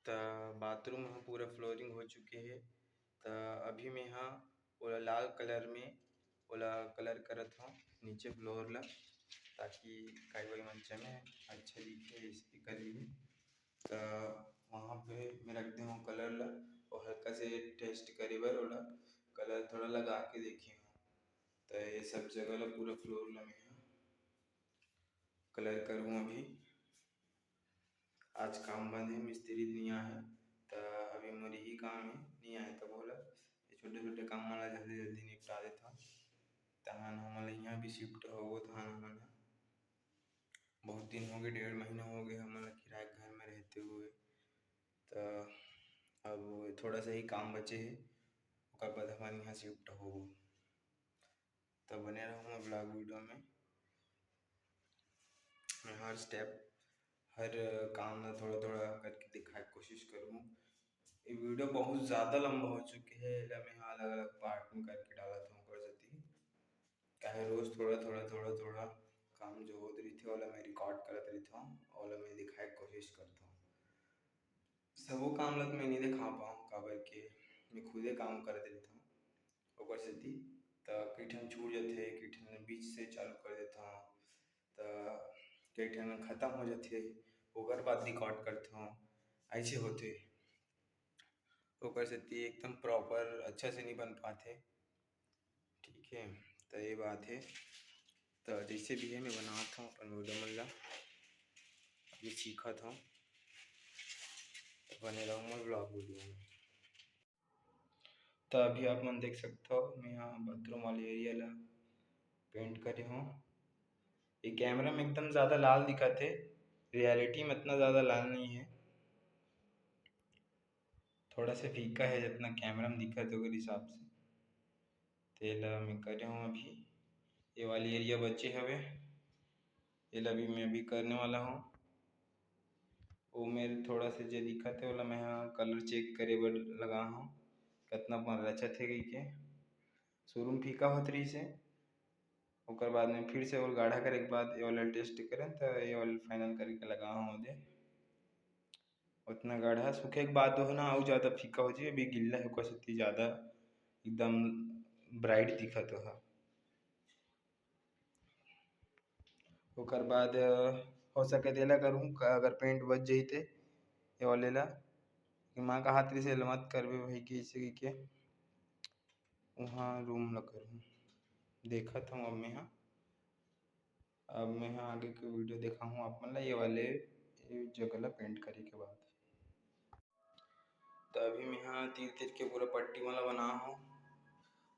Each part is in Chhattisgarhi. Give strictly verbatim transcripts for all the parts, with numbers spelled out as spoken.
त बाथरूम ह पूरा फ्लोरिंग हो चुके हे। त अभी मैं ह ओला लाल कलर में ओला कलर करत हव नीचे फ्लोर ला, ताकि काई वाई मन जमे अच्छा दिखे, इसके लिए। त वहाँ पे मैं रख दे हव कलर ला, और हल्का से टेस्ट करे बर ओला कलर थोड़ा लगा के देखे हव। त ये सब जगह ला, पूरा फ्लोर ला मैं ह कलर करूँ अभी। आज काम बंद है, मिस्त्री नहीं आए, त अभी मोर ही काम है, नहीं आए त बोला ये छोटे छोटे काम मन ला जल्दी जल्दी निपटा देता। तहन हमन ला यहाँ भी शिफ्ट होबो, तहन हमन ला बहुत दिन हो गए, डेढ़ महीना हो गए हमन ला किराए के घर में रहते हुए। त अब थोड़ा सा ही काम बचे है, ओकर बाद हमन यहाँ शिफ्ट होबो। त बने रहू मोर ब्लॉग वीडियो में। मैं हर स्टेप, हर काम ला थोड़ा थोड़ा करके दिखाए के कोशिश करूँ। ये वीडियो बहुत ज़्यादा लंबा हो चुके है, एला मैं अलग अलग पार्ट में करके डालत हूँ ओकर सेती, काहे रोज थोड़ा थोड़ा थोड़ा थोड़ा काम जो होत रहिथे ओला मैं रिकॉर्ड करत रहिथव, ओला मैं दिखाए के कोशिश करथव। सबो काम ला तो मैं नहीं दिखा पाऊँ, काबर के मैं खुदे काम करत रहिथव। ओकर सेती त कई ठन छूट जथे, कई ठन बीच से चालू कर देथव, त कई ठन खत्म हो जथे, ओकर बाद रिकॉर्ड करथव, ऐसे होथे। ओकर सेती एकदम प्रॉपर अच्छा से नहीं बन पाथे। ठीक है, त ये बात है। त जैसे भी है, मैं बनात हव अपन वीडियो मन ला, अभी सीखत हव, त बने रहू मोर ब्लॉग वीडियो में। त अभी आप मन देख सकथव, मैं ह बाथरूम वाले एरिया ला पेंट करे हव। ये कैमरा में एकदम ज़्यादा लाल दिखत हे, रियलिटी में इतना ज़्यादा लाल नहीं है, थोड़ा सा फीका है जितना कैमरा में दिखत हे ओकर हिसाब से। तेला मैं करे हव अभी, ये वाली एरिया बचे हवे, एला भी मैं अभी करने वाला हव। वो मेरे थोड़ा से जे दिखत हे ओला मैं ह कलर चेक करे बर लगा हव, कतना अपन रचत हे कहिके। शुरू में फीका होत रहिस हे, ओकर बाद में फिर से और गाढ़ा करे के बाद ये वाला टेस्ट करें, त ये वाला फाइनल करके लगा हव ओदे। उतना गाढ़ा सूखे के बाद वो ना अउ ज़्यादा फीका हो जाए, अभी गिल्ला है ओकर सेती ज़्यादा एकदम ब्राइट दिखत ओहा। ओकर बाद, अ, हो सके तेला करूँ, का अगर पेंट बच जाही ते ये वाले ला, कि माँ कहात रहिस एला मत करबे भाई, कि ऐसे कहिके उहाँ रूम ला करूँ। देखत हूँ अब मैं ह, अब मैं ह आगे के वीडियो दिखाहूँ आप मन ला ये वाले, ये जगह ला पेंट करे के बाद। त अभी मैं ह तीर-तीर के पूरा पट्टी मन ला बना हूँ,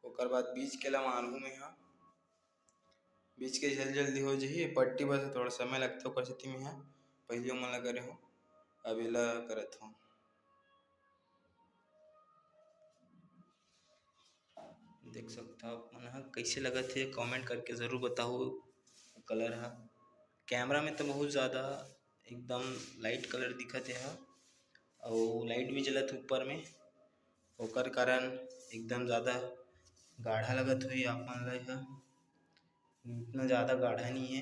ओकर बाद बीच के ला मारहूँ मैं ह। बीच के जल्दी जल्दी हो जाही, पट्टी बर थोड़ा समय लगथे, ओकर सेती मैं ह पहिली ओमन ला करे हूँ, अब एला करत हूँ। देख सकथव आप मन ह, कइसे लगत हे, कमेंट करके ज़रूर बताहू। कलर ह कैमरा में तो बहुत ज़्यादा एकदम लाइट कलर दिखत हे ह, अउ लाइट भी जलत हे ऊपर में, ओकर कारण एकदम ज़्यादा गाढ़ा लगत होही आप मन ला एहा। इतना ज़्यादा गाढ़ा नहीं है,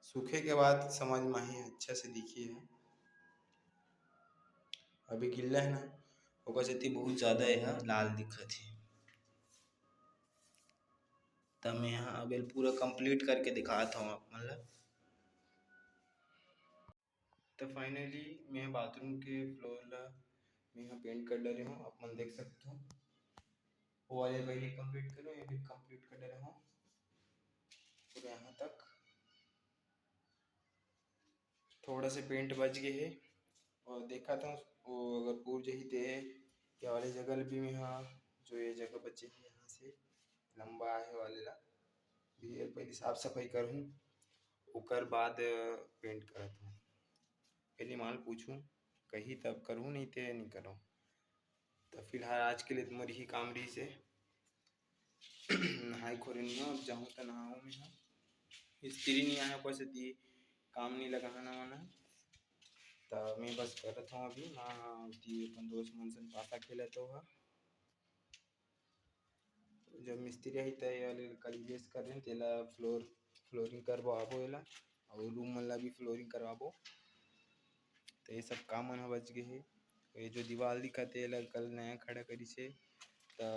सूखे के बाद समझ में आही, अच्छा से दिखी है। अभी गिल्ला है ना, ओकर सेती बहुत ज़्यादा एहा लाल दिखत हे। त मैं ह अब एला पूरा कंप्लीट करके दिखात हव आप मन ला। त फाइनली मैं बाथरूम के फ्लोर ला मैं ह पेंट कर डरे हव, आप मन देख सकथव। वो वाले पहले कंप्लीट करो, ये भी कंप्लीट कर डरे हव पूरा यहाँ तक। थोड़ा से पेंट बच गए हे और देखा था वो अगर पूर जही ते ये वाले जगह ल भी मैं ह, जो ये जगह बचे हे यहाँ से लंबा आहे वाले ला भी पहले साफ सफाई करहूँ, ओकर बाद पेंट करत हूँ। पहले माँ ल पूछूँ, कही तब करहूँ, नहीं ते नहीं करहूँ। त फिलहाल आज के लिए तो मोर ही काम रहिस हे। नहाए खोरे नहीं हो, अब जाहूँ त नहाहूँ मैं ह। स्त्री नहीं आए, ओकर सेती काम नहीं लगा ना मन। त मैं बस करत हूँ अभी, माँ ओती अपन दोस्त मन संग पासा खेलत हो ह। जब मिस्त्री आही त ये वाले कल यूज कर रहे हैं, तेला फ्लोर, फ्लोरिंग करवाबो एला, और रूम मन ला भी फ्लोरिंग करवाबो। त तो ये सब काम मन ह बच गए हे। ये जो दीवार दिखत हे, एला कल नया खड़ा करिस हे, तो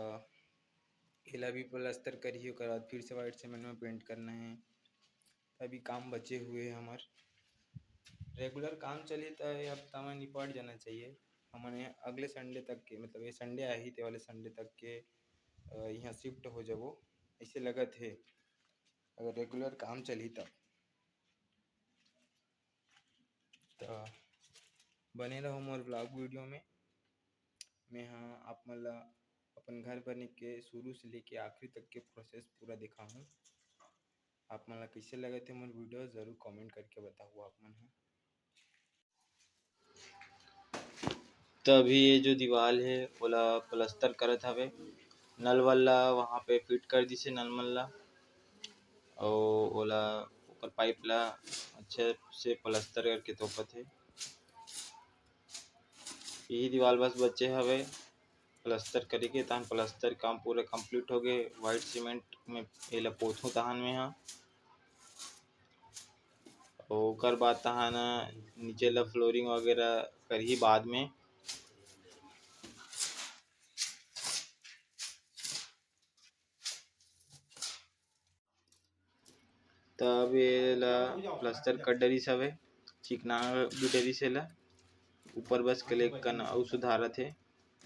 एला भी प्लास्टर करही, ओकर बाद फिर से व्हाइट सीमेंट में पेंट करना हे। अभी काम बचे हुए हे हमर, रेगुलर काम चलही तो ये हफ्ता में निपट जाना चाहिए। हमन ये अगले संडे तक के, मतलब ये संडे आही, ते वाले संडे तक के अ, यहाँ शिफ्ट हो जाबो, ऐसे लगत हे, अगर रेगुलर काम चलही तब। तो बने रहो मोर व्लॉग वीडियो में। मैं हाँ आप मन ला अपन घर बने के शुरू से लेके आखिरी तक के प्रोसेस पूरा दिखाहूँ। आप मन ला कइसे लगत हे मोर वीडियो, जरूर कमेंट करके बताहू आप मन ह। तो अभी ये जो दीवाल हे, ओला प्लास्टर करत हवे। नल वाला वहाँ पे फिट कर दिसे नल मन ला, अउ ओला, ओकर पाइप ला अच्छे से प्लास्टर करके तोपत हे। यही दीवाल बस बचे हवे प्लास्टर करे के, तहन प्लास्टर काम पूरा कंप्लीट हो गए। व्हाइट सीमेंट में एला पोतहूँ तहन में हा। ओकर बाद तहां न नीचे ला फ्लोरिंग वगैरह करही बाद में। तब एला प्लास्टर कर डरिस हवे, चिकना भी डरिस एला। ऊपर बस कलेक कन अउ सुधारत हे,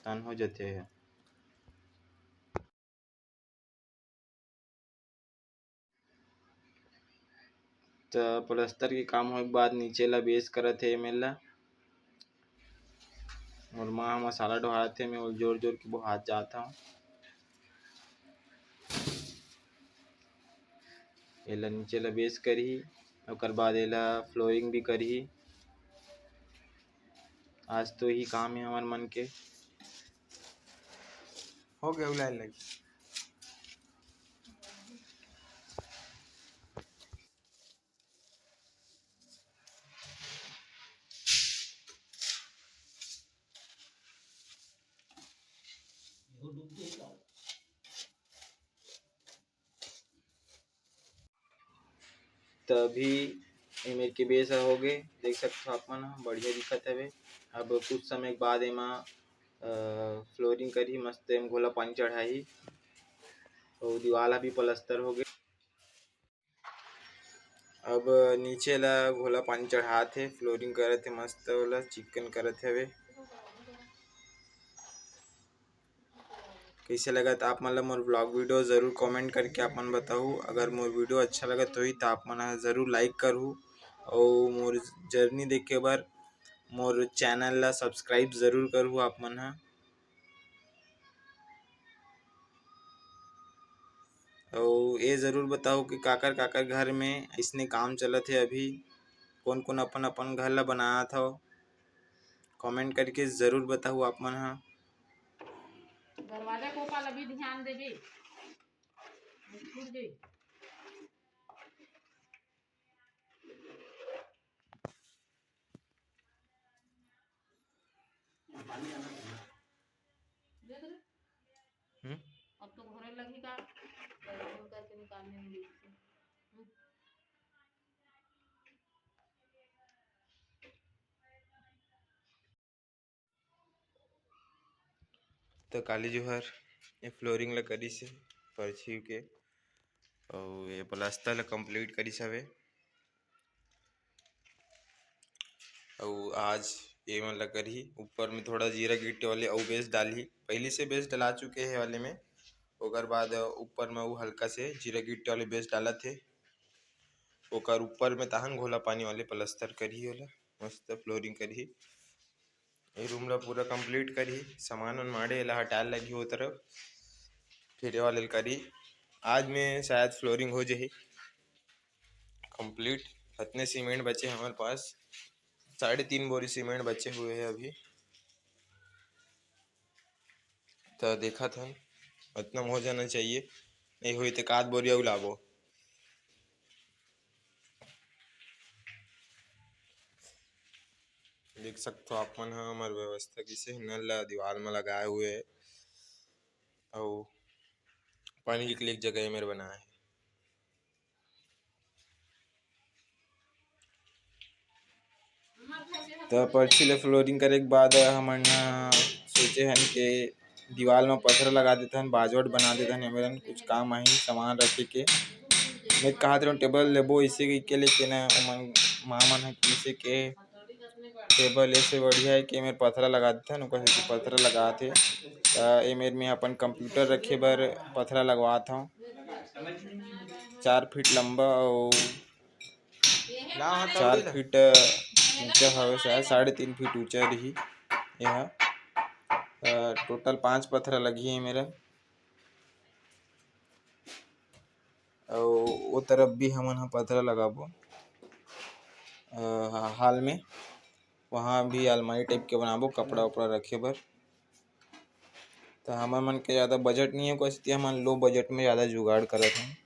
तन हो जथे हे। त प्लास्टर के काम होए के बाद नीचे ला बेस करत हे एमेर ला। मोर माँ ह मसाला डोहारत हे, मैं ओला जोर जोर के बोहात जात हव। एला नीचे ला बेस करही, ओकर बाद एला फ्लोरिंग भी करही। आज तो ही काम हे हमर मन के। हो गया, उलाय लगी। तभी एमेर के बेस ह होगे, देख सकथो आप मन ह, बढ़िया दिखत हवे। अब कुछ समय के बाद एमा, अ, फ्लोरिंग करही, मस्त एम घोला पानी चढ़ाही, अउ दीवाल ह भी प्लास्टर होगे। अब नीचे ला घोला पानी चढ़ात हे, फ्लोरिंग करत हे, मस्त ओला चिक्कन करत हवे। कइसे लगत आप मन ला मोर व्लॉग वीडियो, जरूर कमेंट करके आप मन बताहू। अगर मोर वीडियो अच्छा लगत होही त आप मन ह जरूर लाइक करहू, अउ मोर जर्नी देखे बर मोर चैनल ला सब्सक्राइब जरूर करहू आप मन ह। अउ ये जरूर बताहू कि काकर काकर घर में अइसने काम चलत हे अभी, कोन कोन अपन अपन घर ला बनात हव, कमेंट करके जरूर बताहू आप मन ह। दरवाजा कोपा ला भी ध्यान देबे, टूट जाई। देख रे। हम्म? अब तो घोरे लगी का? घोर करके निकालने में देरी से। हम्म। तो काली जोहर ये फ्लोरिंग ला करिस हे, परछी के, अउ ये प्लास्टर ला कंप्लीट करिस हवे। अउ आज ये मन ला करही, ऊपर में थोड़ा जीरा गिट्टी वाले अउ बेस डालही। पहली से बेस डला चुके हे वाले में, ओकर बाद ऊपर में वो हल्का से जीरा गिट्टी वाले बेस डालत हे। ओकर ऊपर में तहन घोला पानी वाले प्लास्टर करही, ओला मस्त फ्लोरिंग करही। ये रूम ला पूरा कंप्लीट करही, सामान मन माड़े, एला हटाए लगही ओ तरफ, फिर ये वाले ल करही। आज में शायद फ्लोरिंग हो जाही कंप्लीट। इतने सीमेंट बचे हमारे पास, साढ़े तीन बोरी सीमेंट बचे हुए हैं अभी। तो देखत हन, इतना में हो जाना चाहिए, नहीं होई तो एक आध बोरी अउ लाबो। देख सकथो आप मन ह हमर व्यवस्था किसे नल ला दीवार म लगाए हुए हे अउ पानी निकले के जगह एमेर बनाए हे। त पर्ची ले फ्लोरिंग करे के बाद हमन ह सोचे हन के दीवाल म पथरा लगा देथन, बाजवट बना देथन, एमेरन कुछ काम आही सामान रखे के। मैं कहत रहूँ टेबल लेबो इसे कहिके, लेकिन ओमन माँ मन ह किसे के टेबल ऐसे बढ़िया है कि एमेर पथरा लगा देथन, ओकर सेती पथरा लगात हे। त एमेर में अपन कंप्यूटर रखे बर पथरा लगवात हूँ, चार फीट लंबा और चार फीट ऊंचा हवे, शायद साढ़े तीन फीट ऊंचा रही। यह टोटल पांच पथरा लगी है मेरा। और वो तरफ भी हमन ह पथरा लगाबो, अ, हाल में वहाँ भी अलमारी टाइप के बनाबो कपड़ा उपड़ा रखे बर। तो हमर मन के ज़्यादा बजट नहीं है, कोई हमन लो बजट में ज़्यादा जुगाड़ करत हैं।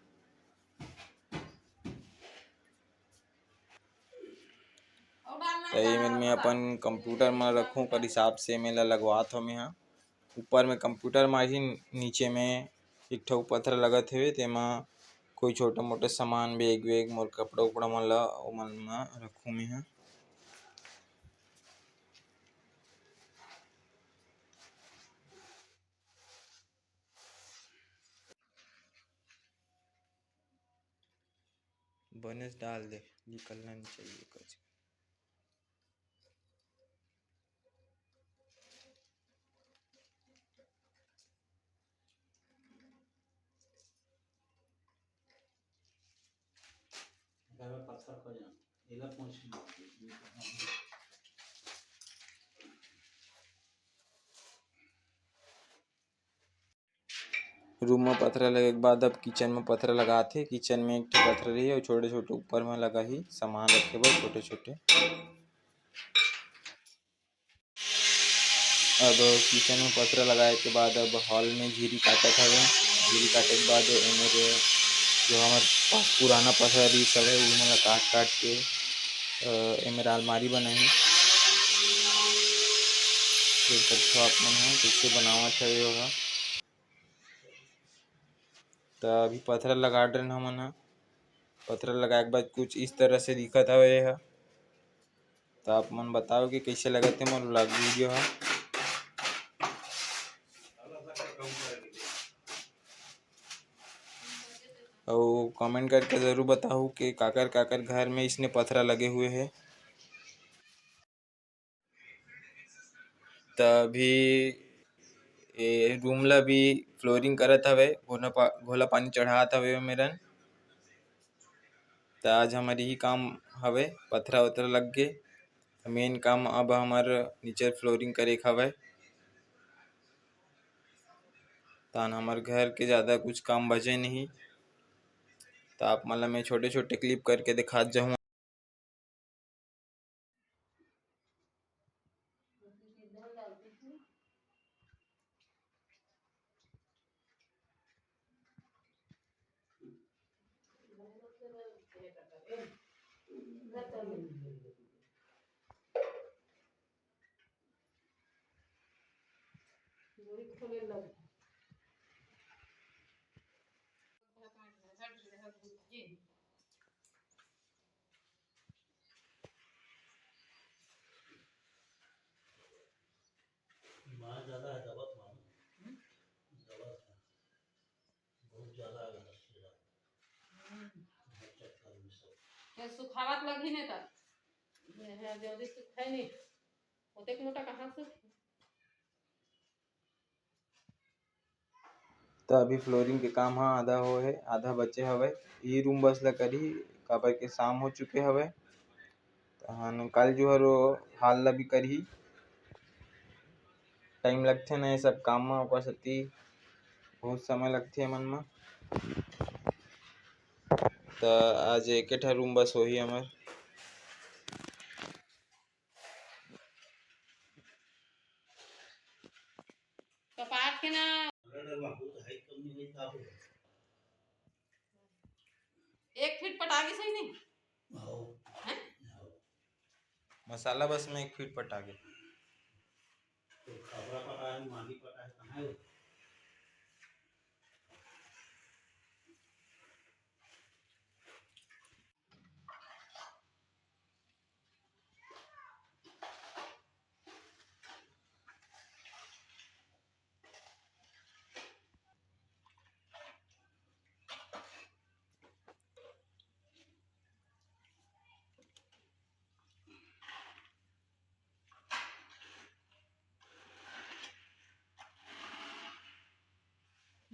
त ये मेर मैं अपन कंप्यूटर म रखूँ, ओकर हिसाब से मेला लगवात हो मैं ह। ऊपर में कंप्यूटर म ही, नीचे में एक ठो पथरा लगत हवे, तेमा कोई छोटा मोटा सामान, बैग वैग, मोर कपड़ा उपड़ा मन ला ओमन म रखूँ मैं ह। बनेच डाल दे, निकलना नहीं चाहिए कुछ। घर में पत्थर को जाना, एला पहुंच नहीं पाएगी। रूम में पथरा लगे के बाद अब किचन में पथरा लगात हे। किचन में एक ठो पथरा रही और छोटे-छोटे ऊपर में लगा ही सामान रखे बर छोटे-छोटे। अब किचन में पथरा लगाए के बाद अब हॉल में झिरी काटत हवे। झिरी काटे के बाद एमेर जो हमर पास पुराना पथरा रहिस हवे, उही मन ला काट-काट के, अ, एमेर अलमारी बनाही। देख सकथो आप मन ह, कइसे बनावत हवे ओहा। त अभी पथरा लगा डरेन हमन ह। पथरा लगाए के बाद कुछ इस तरह से दिखत हवे एहा। त आप मन बताओ कि कइसे लगत हे मोर vlog video ह। अउ comment करके ज़रूर बताओ कि काकर काकर घर में इसने पथरा लगे हुए हे। त अभी ए रूम ला भी फ्लोरिंग करत हवे, घोला पा-, घोला पानी चढ़ात हवे मेरन। त आज हमर यही काम हवे, पथरा वथरा लग गे। मेन काम अब हमर नीचे फ्लोरिंग करे के हवय। तान हमर घर के ज़्यादा कुछ काम बचे नहीं, त आप मन ला मैं छोटे-छोटे clip करके दिखात जाहूँ। बीमार ज्यादा है, दवा खिलाओ। हम्म? दवा खिलाओ। बहुत ज्यादा है, दस्त ज्यादा। हम्म। बहुत चक्कर में सब। ये सुखावत लगी ने त। ये है, जल्दी सुखाई नहीं। ओतेक मोटा कहाँ से? त अभी फ्लोरिंग के काम ह आधा होए हे, आधा बचे हवय। ई रूम बस ल करही, काबर के शाम हो चुके हवय। तहन काल जुहर ओ हाल ल भी करही। टाइम लगथे ना ये सब काम म, ओकर सेती बहुत समय लगथे एमन म। त आज एके ठा रूम बस होही हमर। कपाट के ना। एक फीट पटा के सही नहीं? आओ। हैं? आओ। मसाला बस में एक फीट पटा के। तो खबरा पटा है, मांदी पटा है, कहाँ है वो?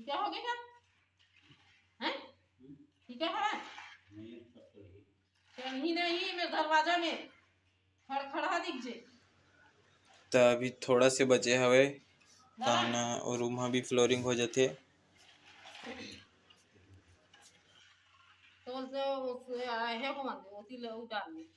क्या हो गया? हैं? ठीक है। नहीं, नहीं, मेरे दरवाजा में खड़खड़ा दिख जे। त अभी थोड़ा से बचे हवे, तहन ओ रूम ह भी फ्लोरिंग हो जाथे। तो उसे, उसे आए है कौन? वो ती ले उतार ले।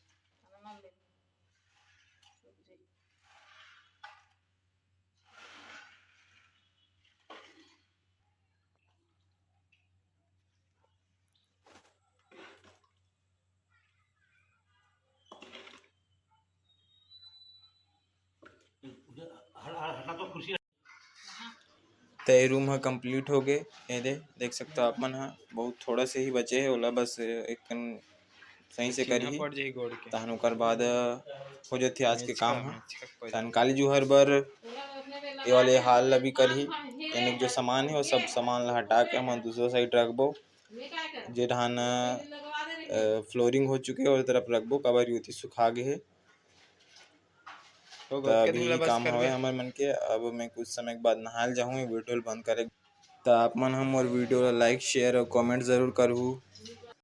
त ये रूम ह कंप्लीट हो गे। ये दे, देख सकते हो आप मन ह, बहुत थोड़ा से ही बचे हे, ओला बस एक कन सही से करही, तहन ओकर बाद हो जथे आज के काम ह। तहन काली जुहर बर ये वाले हॉल ला भी करही। एमे जो सामान हे, वो सब सामान ला हटा के हमन दूसरा साइड रखबो, जे डहान फ्लोरिंग हो चुके हे, ओकर तरफ रखबो, काबर यूती सुखा गे हे। त अभी काम हवे हमर मन के। अब मैं कुछ समय के बाद नहाए ल जाहूँ, ये वीडियो ल बंद करे। त आप मन ह मोर वीडियो ला लाइक, शेयर और कमेंट जरूर करहू।